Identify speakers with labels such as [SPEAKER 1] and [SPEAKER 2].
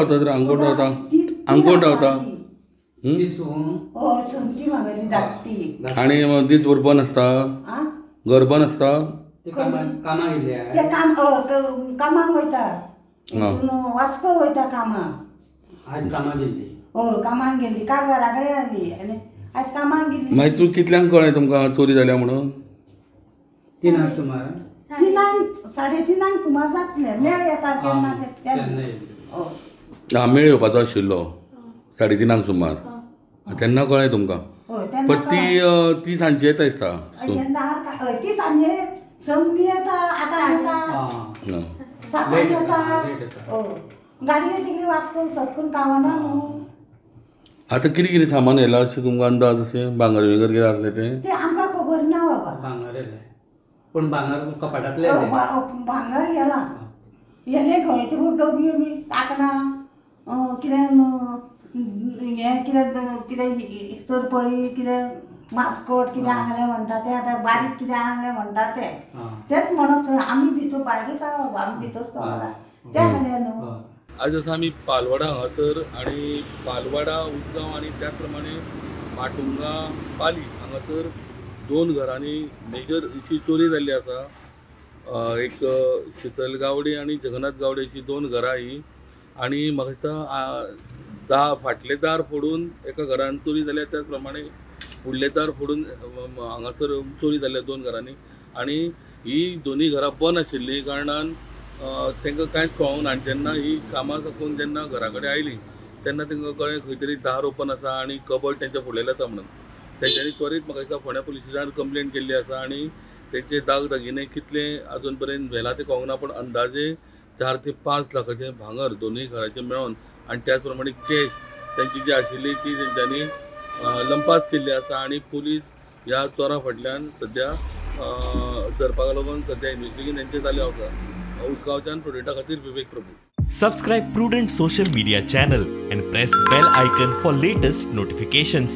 [SPEAKER 1] रावता कोण रावता? हांगा कोण रावता? आनी दीसभर बंद आसता? घर बंद आसता?
[SPEAKER 2] कामाक वयता, वास्को वयता कामाक.
[SPEAKER 3] आज कामाक गेल्ली?
[SPEAKER 2] हय, कामाक गेल्ली, काल घरा कडेन आयली आनी आयज कामाक गेल्ली.
[SPEAKER 1] मागीर तूं कितल्यांक कळ्ळें तुमकां चोरी जाल्या म्हणून?
[SPEAKER 3] तिनांक सुमार,
[SPEAKER 2] तिनांक 3:30 सुमार जातलें. मेळ येता केन्ना
[SPEAKER 3] तेन्ना.
[SPEAKER 1] हा, मेळ येवपाचो आशिल्लो 3:30 सुमार, तेन्ना कळ्ळें तुमकां? पण ती ती सांजे येता दिसता.
[SPEAKER 2] ती सांजे संक बी येता, 8 येता, 7 येता. गाडये तिकडे वास्को सटकून गावना न्हू.
[SPEAKER 1] आतां कितें कितें सामान येयलां अशें तुमकां अंदाज? अशें भांगर बिंगर कितें आसलें तें?
[SPEAKER 2] तें आमकां खबर ना बाबा.
[SPEAKER 3] भांगर येयलें, पूण भांगर कपाटांतलें.
[SPEAKER 2] भांगर येलां, येलें खंय ते डबयो बी कांकणां कितें हें कितें कितें सरपळी कितें मास्कोट कितें आसलें म्हणटा तें, आतां बारीक कितें आसलें म्हणटा तें, तेंच म्हणत आमी भितर भायरूच आहा बाबा, आमी भितर सरला तें आसलें न्हू.
[SPEAKER 1] आज आसा आमी पालवाडा हांगासर, आनी पालवाडा उजगांव आनी त्याच प्रमाणे माटुंगा पाली हांगासर 2 घरांनी मेजर अशी चोरी जाल्ली आसा. एक शीतल गावडे आनी जगन्नाथ गावडे अशी 2 घरां ही, आनी म्हाका दिसता फाटलें दार फोडून एका घरान चोरी जाल्या, त्याच प्रमाणे फुडलें दार फोडून हांगासर चोरी जाल्या 2 घरांनी. आनी ही दोनूय घरां बंद आशिल्लीं कारणान तांकां कांयच कळोंक ना. आनी जेन्ना ही कामां साकून जेन्ना घरा कडेन आयली तेन्ना तांकां कळ्ळें खंय तरी दार ओपन आसा आनी कबड तेंच्या फुडलेलें आसा म्हणून. तेंच्यांनी त्वरीत म्हाका दिसता फोंड्या पुलीस स्टेशनार कंप्लेन केल्ली आसा आनी तेंचे दाग दागिने कितले अजून पर्यंत व्हेला ते कळोंक ना, पूण अंदाजे 4 ते 5 लाखाचें भांगर दोनूय घराचें मेळोन आनी त्याच प्रमाणे कॅश तेंची जी आशिल्ली ती तेंच्यांनी लंपास केल्ली आसा. आनी पुलीस ह्या चोरां फाटल्यान सद्या धरपाक लागून सद्या इन्वेस्टिगेशन तेंचें चालू आसा. उजगांवच्यान प्रुडंटा खातीर Vivek Prabhu.
[SPEAKER 4] Subscribe Prudent social media channel and press bell icon for latest notifications.